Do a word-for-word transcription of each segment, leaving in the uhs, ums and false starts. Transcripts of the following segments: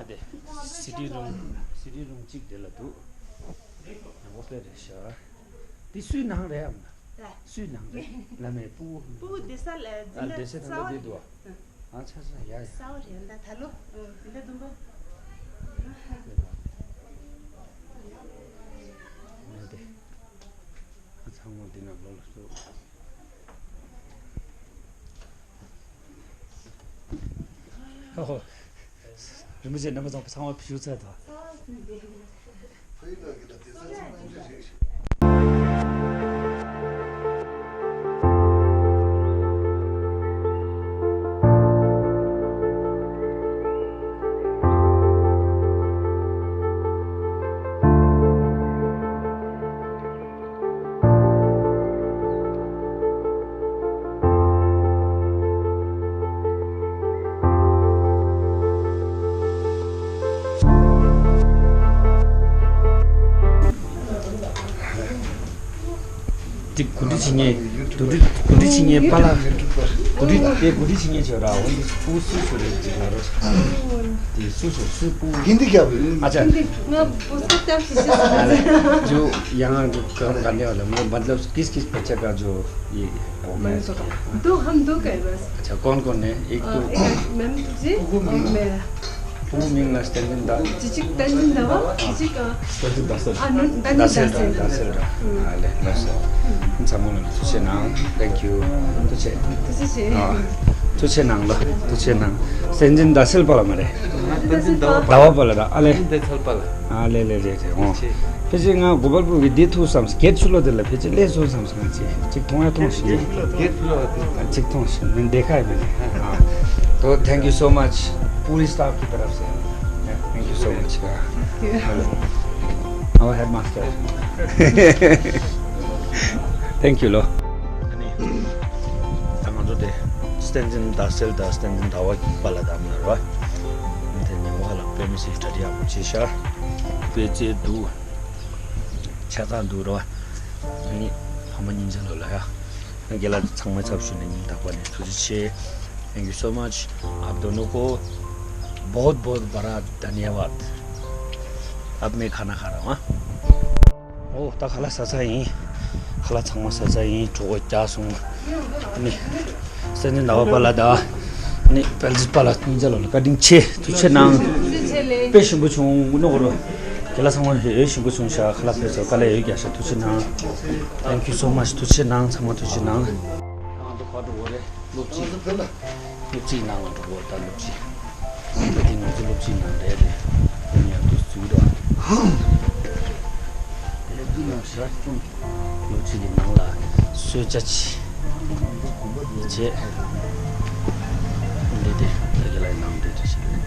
ཨ་དེ། སི་ཊི་རུམ། སི་ཊི་རུམ་གཅིག་དེ་ལ་འདུག་ཡང་པོ་དཔེ་རེད་ཤག་དེ་སུའི་ནང་རེད་ཨམ། ལ། སུའི་ནང་རེད། བླ་མའི་སྤུ་གུ། སྤུ་གུ་དེ་ས་ལ་འཛིན་གྲྭ་ཨ་དེ་ས་གསར་པ་ལ་དེ་འདུག་ཨ། ཨ་ཆ་ཆ་ཡ་ཡ། གསར་པ་རེད་ད་ད་ལོ། འཛིན་གྲྭ་བདུན་པ། ཨ་དེ། ཨ་ཚང་མ་འདི་ནང་ལོགས་ལ་ཚུད། ཨོ། རིན་པོ་ཆེ་རྣམ་པ་ཚང་མ་ཚང་མ་བཞུགས་ཚར་དང་། དེ་གོ་སྒྲིག་བྱེད་མཁན། གོ་སྒྲིག་གོ་སྒྲིག་བྱེད་མཁན་པཱ་ལགས། གོ་སྒྲིག་དེ་གོ་སྒྲིག་བྱེད་མཁན་ཅིག་ཡོད་ར། འོ་འདི་སྤུ་གུ་སུ་སུ་རེད་ཅིག་ལབ་རོགས་བྱེད། དེ་སུ་སུ་སུ་སྤུ་གུ། ཧིན་དི་རྒྱབ་རེད། ཨ་ཅག་ང་བོད་སྐད་ཏག་ཞིག་ཤེས་སོང་། ཨ་ལེ། जो यहाँ जो काम करने वाला, मतलब, मतलब, किस किस बच्चे का जो ये हो गया? तो हम दो कह बस। अच्छा, कौन कौन है? एक तो एक मैम तुझे और मैं। སྤུ་གུ་མིང་ལ་བསྟན་འཛིན་ཟླ། ཅི་ཅིག་བསྟན་འཛིན་ཟླ་བ། ཅི་ཅིག་ཨ། བསྟན་འཛིན་ཟླ་གསལ། ཨ་ནོ་བསྟན་འཛིན་ཟླ་གསལ། ཟླ་གསལ། ཨ་ལེ་ལགས་སོ། ཚང་མ་ལ་ཐུགས་རྗེ་གནང་། Thank you། ཐུགས་རྗེ་ཆེ། ཨ། ཐུགས་རྗེ་གནང་ལ་ཐུགས་རྗེ་གནང་། བསྟན་འཛིན་ཟླ་གསལ་པ་ལ་མ་རེད། བསྟན་འཛིན་ཟླ་བ། ཟླ་བ་པ་ལ་ར། ཨ་ལེ། བསྟན་འཛིན་ཟླ་གསལ་པ་ལ། ཨ་ལེ་ལེ་རེད་རེད། འོ། ཕལ་ཆེར་ང་གོ་པལ་པུར་གི་བསྡད་ཐུབ་བསམ། གེ་ཊི་ཕྱི་ལོགས་དེ་ལ་ཕལ་ཆེར་སླེབས་སོང་བསམ་སོང་། ང་ཅིག་ཅིག་མཐོང་ཡ་མཐོང་ཞིག་གེ་ཊི་ཕྱི་ལོགས་དེ། གེ་ཊི་ཕྱི་ལོགས་དེ། ཅིག་མཐོང་ཞིག་མིན་བསྡད་ཁ་ཡི་མིན། ཨ། ཐོ། Thank you so much། पूरी स्टाफ की तरफ से। Yeah, thank you so much. Our headmaster. Thank you, lo. ད་ང་ཚོ་དེ་བསྟན་འཛིན་ཟླ་གསལ་དང་བསྟན་འཛིན་ཟླ་བ་པ་ལ་བདམས་ཡོད་རེད་བ། དེ་ཉིན་མོ་ལ་དཔེ་མི་སྲིད་གྲ་སྒྲིག་ཡག་པོ་བྱས་ཤག་དཔེ་ཆ་འདུག་ཆ་ཚང་འདུག་རེད་བ། ཨ་ནི་ཕ་མ་གཉིས་ཆ་ལོ་ལ་ཡ། རྒན་ལགས་ཚང་མའི་ཚབ་ཞུས་ནས་སྙིང་ཐག་པ་ནས་ཐུགས་རྗེ་ཆེ། Thank you so much. आप दोनों को बहुत बहुत बड़ा धन्यवाद. अब मैं खाना खा रहा हूँ, हाँ? ཨོ། ད་ཁ་ལག་ཟ་ཚར་ཡིན། ཁ་ལག་ཚང་མ་ཟ་ཚར་ཡིན། གྲོད་ཁོག་རྒྱགས་སོང་། ཨ་ནི་བསྟན་འཛིན་ཟླ་བ་པ་ལགས་དང་ཨ་ནི་དཔལ་འཛིན་པ་ལགས་གཉིས་ཆ་ལོ་ལ་བཀའ་དྲིན་ཆེ། ཐུགས་རྗེ་གནང་། དཔེ་ཞིམ་པོ་བྱུང་ནོ་གོ་རོ། རྒན་ལགས་ཚང་མ་ཞིམ་པོ་བྱུང་ཤག་ཁ་ལག་ཕེབས་སོང་། དཀའ་ལས་ཡོད་རྒྱག་ཤག་ཐུགས་རྗེ་གནང་། Thank you so much. ཐུགས་རྗེ་གནང་། ཚང་མ་ཐུགས་རྗེ་གནང་། སློབ་སྤྱི། སློབ་སྤྱིའི་ནང་ལ་འགྲོ་དགོས། ད་སློབ་སྤྱི། ད་དེ་ང་ཚོ་སློབ་སྤྱིའི་ནང་རེད་རེད། དེ་ནས་ཡང་དུ་འཛུལ་འགྲོ། སློབ་སྤྱི་ནང་ཞག་གསུམ། སློབ་སྤྱི་གི་ནང་ལ་གསོལ་ཇ་ཆི་བྱས། འདི་དེ་ད་གི་ལ་ནང་འདི་འདྲ་ཞིག་རེད།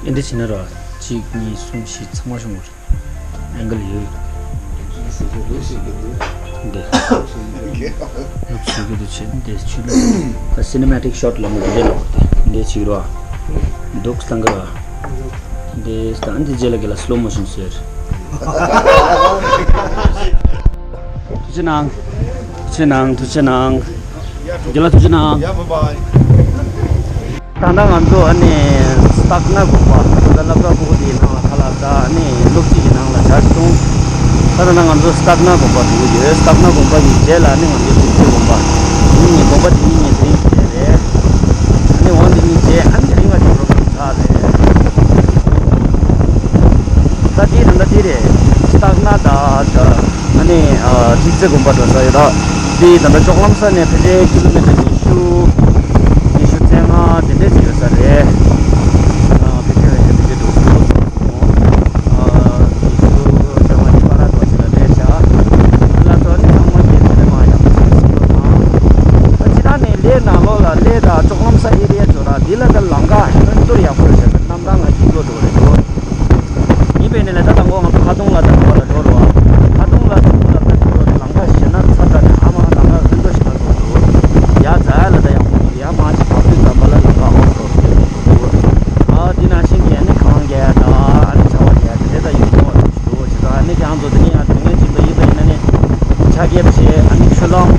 ཨེ་འདི་བྱས་ན་ར། གཅིག་གཉིས་གསུམ་བཞི་ཚང་མ་ཤོང་བར། ཨེང་གལ་ཡོད། འདི། ལུག་ཞིག་གི་དུ་ཆེ་འདི་ཆུ་ལུག་ད་cinematic shot ལ་མོ་འདི་ལོག་སྟེ་འདི་ཅིག་རོ། འདུག་སྟངས་ག་ར། འདི་སྟངས་འདི་རྗེས་ལ་གི་ལ་slow motion ཟེར། ཐུགས་རྗེ་གནང་། ཐུགས་རྗེ་གནང་། ཐུགས་རྗེ་གནང་། རྒན་ལགས་ཐུགས་རྗེ་གནང་། ད་ལྟ་ང་ཚོ་ཨ་ནི་སྟག་སྣ་དགོན་པ་ད་ལྟ་སློབ་གྲྭ་ཕྲུ་གུ་དེའི་ནང་ལ་ཁ་ལག་ཟ། ཨ་ནི་སློབ་སྤྱི་གི་ནང་ལ་ཇ་བཏུང་། ད་ལྟ་ང་ཚོ་སྟག་སྣ་དགོན་པ་འགྲོ་གི་ཡོད། སྟག་སྣ་དགོན་པ་གི་རྗེས་ལ་ཨ་ནི་ང་ཚོ་ཐུགས་རྗེ་དགོན་པ། དེ་གཉིས་དགོན་པ་དེ་གཉིས་ངས་དེ་རིང་བྱས་རེད། ཨ་ནི་འོ་དེ་གཉིས་བྱས། ཨ་ནི་དེ་རིང་ང་ཚོ་འགྲོ་གི་ཆགས་རེད། ད་དེ་ད་ལྟ་དེ་རེད། སྟག་སྣ་ད་ད། ཨ་ནི་ཨ་ཐིག་ཚེ་དགོན་པ་འགྲོ་ས་ཡོད་ར། འདི་ད་ལྟ་ལྕོག་ལམ་ས་ནས་ཕལ་ཆེར་ཀི་ལོ་མི་ཊར་ཉི་ཤུ། ཉི་ཤུ་རྩ་ལྔ་དེ་འདྲས་ཅིག་ཡོད་ས་རེད། ཨ་ཕལ་ཆེར་ཕལ་ཆེར་འདི་འདྲས་འདུག་ཨ་ཉི་ཤུ་རྩ་ལྔ་ནི་པ་ར་ཏོ་ཅིག་ལ་རེད་ཤག་ལ་ཚོ་ནི་ཚང་མ་གི་དེ་ནས་མ་ཡག་པོ་ཞིག་ཟིན་འགྲོ་དང་། ད་ཅི་ད་ནི་ལས་ནང་ལོགས་ལ་ལས་ད་ལྕོག་ལམ་ས་ཨེ་རི་ཡ་ཚོ་ར་འདི་ལ་ད་ལམ་ཁ་ཧོན་ཏོར་ཡག་པོ་རེད་ཤག་ད་གནམ་ཐང་ང་གི་འགྲོ་འགྲོ་རེད་འགྲོ། ཡིན་པས་ནི་ལས་ད་དང་པོ་ང་ཚོ་ཁ་ཏུང་ལ་དང་པོ་ལ་འགྲོ་རོགས། ཁ་ཏུང་ལ་དང་པོ་ལ་ད་འགྲོ་རོགས། ལམ་ཁ་ཞེད་སྣང་ཚ་དྲགས་ནས་ཨ་མ་ལམ་ཁ་ཧོན་ཏོ་ཞེད་སྣང་ཚོགས་འདུག་ཡ་ཛ་ལ་ད་ཡག་པོ་འདུག་ཡ་མ་ཅིག་བབས་དུས་ཙམ་པ་ལ་ལམ་ཁ་ཨོ་འགྲོ་འདུག་ཨ་འདི་ནང་བཞིན་གྱི་ཨ་ནི་གངས་རྒྱག་ཡ་ད་ཨ་ནི་ཆར་པ་རྒྱག་ཡ་དེ་འདྲ་ད་ཡོང་གི་མ་རེད་འདུག་བྱས་ཙང་ཨ་ནི་གང་ཚོ་དེ་ནི་ཡང་དུས་ངན་ཅིག་ཏུ་ཡིན་པ་ཡིན་ན་ནི་ཆ་རྒྱས་པ་བྱས། ཨ་ནི་ཆུ་ལོང་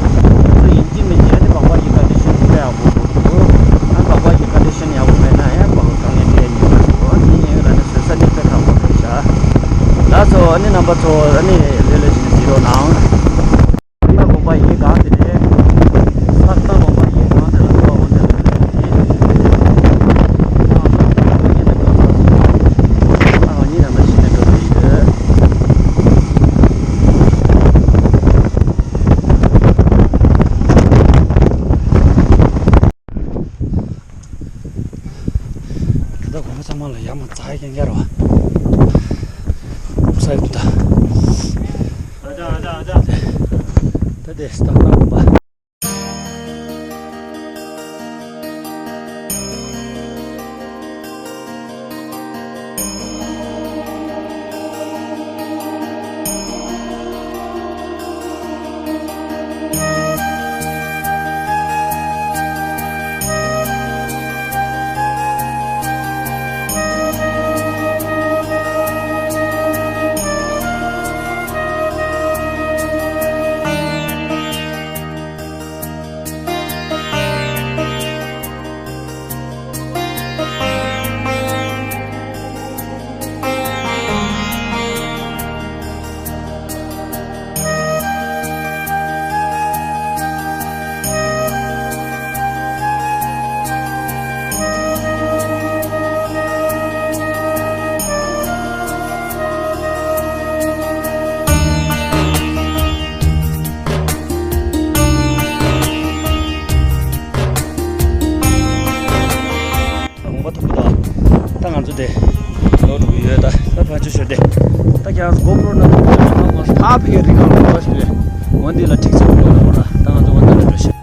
ཚོ་ཡིན་གཅིག་མིན་གཅིག་ཨ་ནི་སྦག་སྦག་གི་ཀོན་ཌི་ཤན་དེ་འདྲ་ཡག་པོ་འདུག་ཨ་སྦག་སྦག་གི་ཀོན་ཌི་ཤན་ཡག་པོ་མེད་ན་ཡང་སྦག་སྦག་གང་ངན་འདྲ་ཡང་ཉོ་མ་ཐུབ། ཨ་ནི་ཡིན་ཡོད་ལ་ནི་བཟོད་ས་ནི་དཔེ་ཁག་པོ་རེད་ཤག་ལགས་སོ། ཨ་ནི་རྣམ་པ་ཚོ་ཨ་ནི་ལྷོད་ལྷོད་བྱས་ནས་གཟིགས་རོགས་གནང་། ད་དགོན་པ་ཡི་གེ་ག་དེ་རེད། ས་སྟག་དགོན་པ་ཡི་གེ་གང་དེ་ལ་འགྲོ་འོང་དེ་ལ་རེད། ཨ་ང་གཉིས་རང་ལ་ཤི་ནས་འགྲོ་གི་ཡོད། ད་ལྟ་དགོན་པ་ཚང་མ་ལ་ཡར་མར་འཛེགས་ཡ་རྐྱང་རྐྱང་རེད་བ། ས་ཡོད་ད། ད་དེ་སྟག་སྣ་དགོན་པ། ཆོས་དེ། ད་ཁྱེད་རང་ཚོ་གོ་པྲོ་ནང་དུ་ཕ་ཕ་གི་རི་སྒང་ལ་འགྲོ་ཞིག་རེད། འོ་འདི་ལ་ཁྲིག་ཚོ་འགྲོ་ལ་འོ་ར། ད་ང་ཚོ་འོ་འདི་ལ་འགྲོ་ཞིག་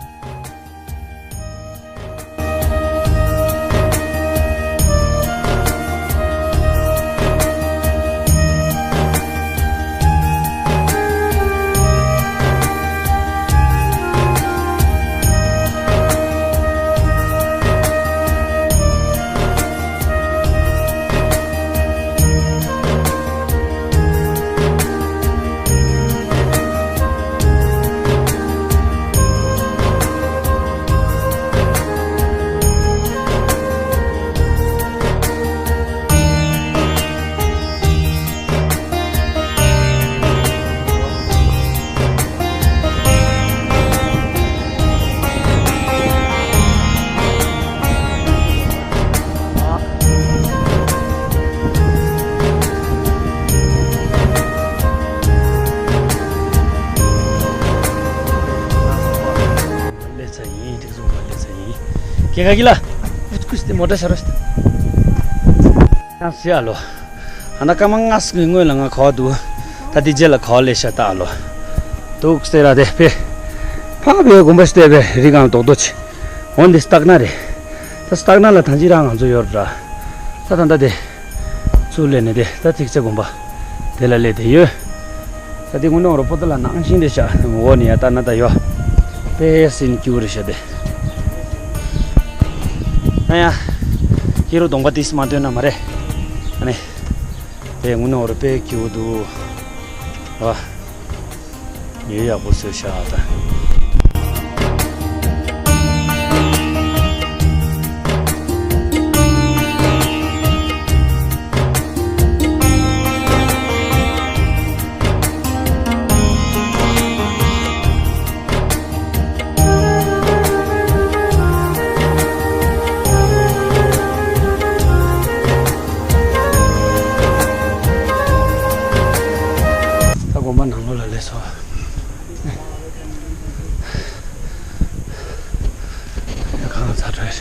ལས་ཚ་ཡིན། ཏིག་ཙུམ་ག་ལས་ཚ་ཡིན། ཁྱེད་ག་གི་ལ། ཨུ་ཚུགས་ཏེ་མོ་ཊ་ཤར་རོ་ཤི། ཡང་སི་ཨ་ལོ། ཨ་ན་སྐར་མ་ལྔ་ཙམ་གྱི་སྔོན་ལ་ང་ག་བ་འདུག་ད་དེ་རྗེས་ལ་ག་བ་ལས་ཤ་སྟག་ལོ། འདུག་སྟེ་ར་དེ་ཕེ། ཕ་བའི་དགོན་པ་ཞིག་བལྟས་པས་རི་སྒང་རྡོག་རྡོག་ཆེ། འོན་ཏེ་སྟག་སྣ་རེད། ད་སྟག་སྣ་ལ་ཐང་ཅི་རང་ང་ཚོ་ཡོད་ར། ད་ད་ད་དེ། ཚུར་ལས་ནས་དེ་ད་ཐིག་ཚེ་དགོན་པ། དེ་ལ་སླེབས་བསྡད་ཡོད། ད་དེ་དངོས་གནས་རོ་པོ་ཏི་ལ་ནང་བཞིན་དེ་ཤ་འོ་ནི་ཡ་ད་ན་ད་ཡོད། དཔེ་སྲིན་སྐྱུ་རེ་ཤ་དེ། ཨ་ཡ། ཁྱེད་རོ་གདོང་པ་ཏིས་མ་སྟོན་ན་མ་རེད། ཨ་ནི། དེ་དངོས་གནས་རོ་དཔེ་སྐྱུ་འདུག་ཨ། ཡོད་ཡག་པོ་བཟོས་ཤག་ད། ད་དགོན་པ་ནང་ལོགས་ལ་སླེབས་སོང་། གང་ཚ་དྲོད།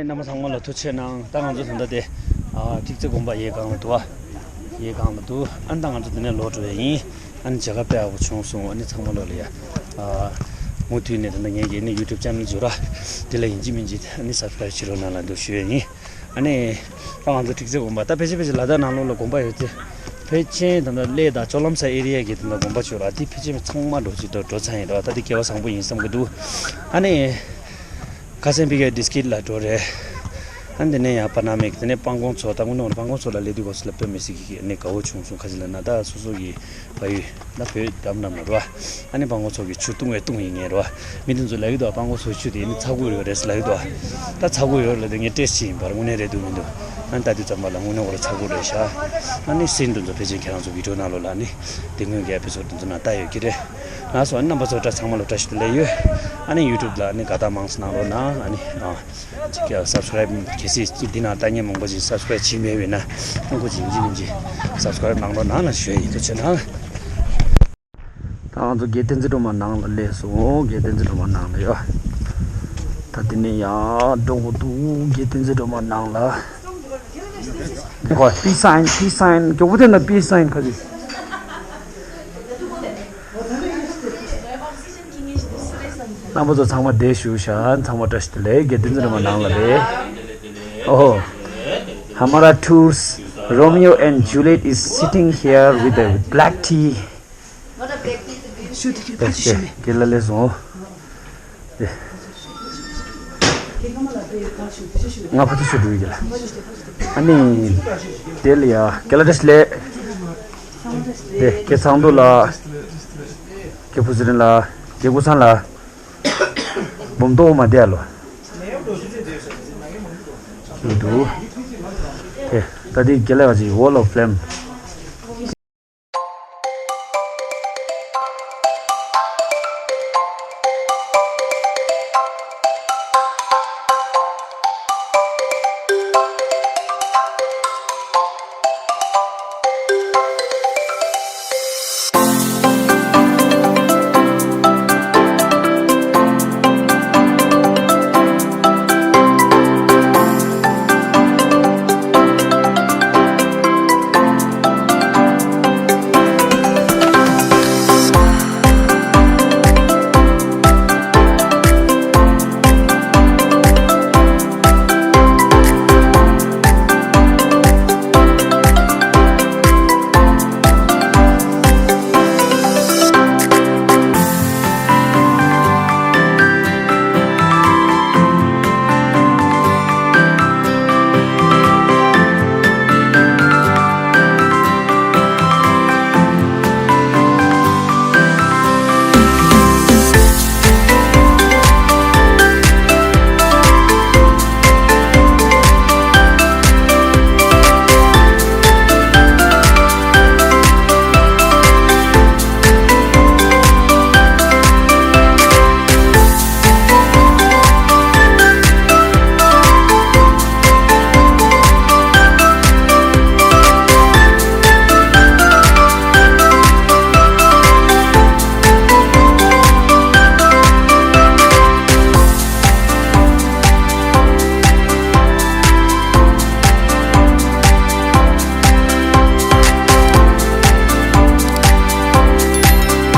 རྣམ་པ་ཚང་མ་ལ་ཐུགས་རྗེ་གནང་། ད་ང་ཚོ་ད་ལྟ་དེ་ཨ་ཐིག་ཚེ་དགོན་པ་ཡེ་གང་ལ་འདུག་ཨ། ཡེ་གང་ལ་འདུག་ཨ་ནི་ད་ང་ཚོ་འདི་ནས་ལོག་འགྲོ་ཡ་ཡིན། ཨ་ནི་མཇལ་ཁ་དཔེ་ཡག་པོ་བྱུང་སོང་། ཨ་ནི་ཚང་མ་ལོ་ལ་ཡ། ཨ། མུ་མཐུད་ནས་ད་ལྟ་ངེད་ཀྱི་ནི་ཡུ་ཊུབ་ཅེ་ནལ་བཟོ་ར། དེ་ལ་ཡིན་གཅིག་མིན་གཅིག་ཨ་ནི་སབ་སི་ཀ་རེབ་བྱེད་རོགས་གནང་ལབ་འདུག་ཞུ་ཡ་ཡིན། ཨ་ནི། ད་ང་ཚོ་ཐིག་ཚེ་དགོན་པ་ད་ཕལ་ཆེར་ཕལ་ཆེར་ལ་དྭགས་ནང་ལོགས་ལ་དགོན་པ་ཡོད་ཚེ། ཕལ་ཆེར་ད་ལྟ་གླེ་དང་ལྕོག་ལམ་ས་ཨེ་རི་ཡ་གི་ད་ལྟ་དགོན་པ་ཆོས་ར་དེ་ཕལ་ཆེར་ཚང་མ་འགྲོ་ཅིག་འགྲོ་འགྲོ་ཚར་ཡིན་ར། ད་དེ་སྐལ་བ་བཟང་པོ་ཡིན་བསམ་གི་འདུག་ཨ་ནི། ཁ་སང་ཕ་གིའི་ཌི་སི་ཀིཊ་ལ་འགྲོ་རེད། ཨ་ནི་དེ་ནས་ཡང་པ་ན་མིག་དེ་ནས་སྤང་གོང་མཚོ། ད་དངོས་གནས་སྤང་གོང་མཚོ་ལ་སླེབས་དུས་སྐབས་སུ་ལ་དཔེ་མི་སྲིད་ཀྱི་ཨ་ནི་དགའ་བོ་བྱུང་སོང་། ཁ་ཅིག་ལ་ན་ད་སོ་སོ་གི་ཕ་ཡུལ་ད་བོད་འགྲམ་འགྲམ་ལ་རོ། ཨ་ནི་སྤང་གོང་མཚོ་གི་ཆུ་བཏུང་བའི་བཏུང་ཡིན་ངེས་རོ། མི་དེ་ཚོ་ལབ་ཀྱི་འདུག་སྤང་གོང་མཚོའི་ཆུ་དེ་ཨ་ནི་ཚ་ཁུག་ཡོད་རེད་ཟེར་ལབ་ཀྱི་འདུག་ད་ཚ་ཁུག་ཡོད་རེད་ལབ་དུས་ངས་ཊེ་སི་ཊི་བྱས་ཡིན་པར་དངོས་གནས་རེད་འདུག་མི་འདུག་ཨ་ནི་ལྟ་དུས་ཙམ་པ་ལ་དངོས་གནས་ཁོ་ལ་ཚ་ཁུག་རེད་ཤག་ཨ་ནི་སྲིན་དེ་ཚོ་ཕལ་ཆེར་ཁྱེད་རང་ཚོ་བི་ཌི་ཡོ་ནང་ལོགས་ལ་ཨ་ནི་དེ་སྔོན་གྱི་ཨེ་པི་སོ་ཌི་དེ་ཚོ་ནང་ལྟ་ཡོད་ཀྱི་རེད། ལགས་སོ། ཨ་ནི་རྣམ་པ་ཚོ་བཀྲ་ཚང་མ་ལ་བཀྲ་ཤིས་བདེ་ལེགས་ཡོད། ཨ་ནི་ཡུ་ཊུབ་ལ་ཨ་ནི་དགའ་རྟགས་མང་ཙམ་གནང་རོགས་གནང་། ཨ་ནི་ཨ། ཅིག་སབ་སི་ཀ་རེབ་གལ་སྲིད་འདི་ན་ལྟ་མཁན་མང་པོ་ཅིག་སབ་སི་ཀ་རེབ་བྱས་མེད་པས་ན། ཨ་ཁུ་ཅིག་ཡིན་གཅིག་མིན་གཅིག་སབ་སི་ཀ་རེབ་གནང་རོགས་གནང་ལ་ཞུ་ཡ་ཡིན། ཐུགས་རྗེ་གནང་། ད་ང་ཚོ་དགེ་བསྟན་འཛིན་སྒྲོལ་མ་ནང་ལ་སླེབས་སོང་། དགེ་བསྟན་འཛིན་སྒྲོལ་མ་ནང་ལ་ཡོད། ད་དེ་ནས་ཡར་འགྲོ་དགོས་འདུག་དགེ་བསྟན་འཛིན་སྒྲོལ་མ་ནང་ལ། ཁོ་peace sign, peace sign, མགྱོགས་པོ་དེ་ན་peace sign ཁ་ཅིག་རྣམ་པ་ཚོ་ཚང་མ་བསྡད་བཞུགས་ཤག་ཚང་མ་བཀྲ་ཤིས་བདེ་ལེགས། དགེ་འདུན་ཚོ་རེ་མ་ནང་ལ་རེད། ཨོ། Hamara tours, Romeo and Juliet is sitting here with a black tea. ཤུ་དེ་ཁྱེད་ཕ་ཅི་ཤི་མེད། དེ་ལ་ལས་སོང་། དེ། ང་ཕ་ཚོ་ཤུ་འགྲོ་ཡི་ལ། ཨ་ནི། དེ་ལ་ཡ་ཀེ་ལ་ཏྲ་ཤི་ལེ། དེ་ཀེ་ཚང་དུ་ལ། ཀེ་ཕུ་ཟི་རིན་ལ། ཀེ་ཀུ་སང་ལ། འབུམ་ཏོག་མ་བསྡད་ལོ། འདུག་དེ་ད་དེ་དགེ་ལགས་ཀྱི་Wall of Flame།